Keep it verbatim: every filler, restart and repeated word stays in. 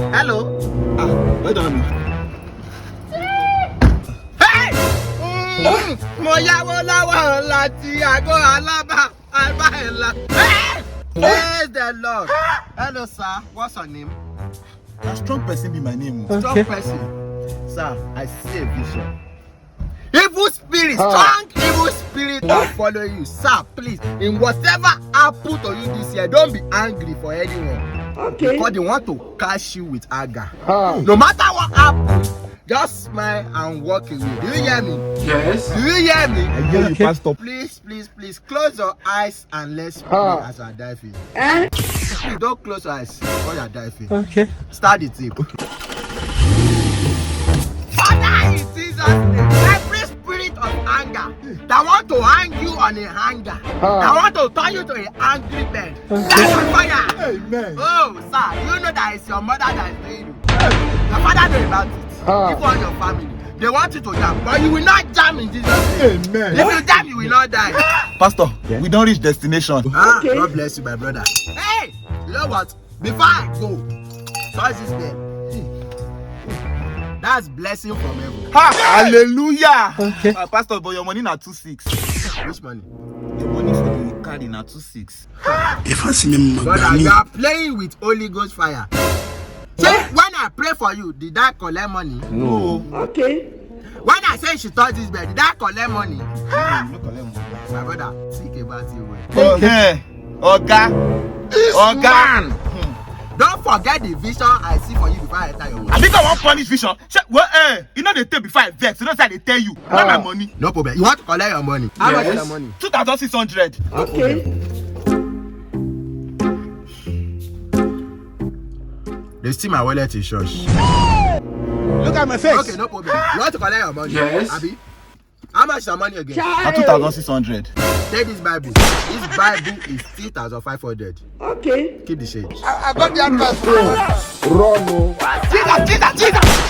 Hello. Ah, well done. Hey! Mm, mo yáwó lọ́wọ́ láti àgọ́ alábà àbá ẹ̀ la. Hey! Praise the Lord. Hello, sir. What's your name? Na strong person be my name. Strong person. Sir, I see a vision. Evil spirit, strong evil spirit are following you. Sir, please, in whatever happened to you this year, don't be angry for anyone. Okay. Because they want to catch you with anger. No matter what happens, just smile and walk away. Do you hear me? Yes. Do you hear me? I hear you, Pastor. Please, please, please close your eyes and let's pray as I dive in. Eh? Please don't close your eyes while you are diving. Okay. Start the tape. Father, in Jesus' name, every spirit of anger that want to hang you on a hanger, that want to turn you to an angry bird, die by fire. Amen. Oh, sir, you know that it's your mother that is doing you. Your father know about it. If all your family, they want you to jam, but you will not jam in Jesus' name. Amen. If you jam, you will not die. Pastor, we don't reach destination. Ah, God bless you, my brother. Hey, you know what? Before I go, touch this bell. That's blessing from heaven. Ha! Hallelujah! Okay. Uh, Pastor, but your money na two six. Which money? Your money for the card na two six. If I see me, brother, you are playing with Holy Ghost fire. Say, when I pray for you, did I collect money? No. Okay. When I say she touch this bell, did I collect money? No, you no collect money. My brother, think about it well. Okay. Oga. Oga. Don't forget the vision I see for you before I enter your way. I think I wan punish vision. Shey, well, eh, you know the thing before I vex. You know say I dey tell you. Where my money? No problem. You want to collect your money? How much is the money? Two thousand six hundred. Okay. They steal my wallet in church. Look at my face. Okay, no problem. You want to collect your money? Yes. Abi? How much is your money again? Na two thousand six hundred. Take this Bible. This Bible is three thousand five hundred. Okay. Keep the change. I, I got the advice. Run o. Jesus, Jesus, Jesus!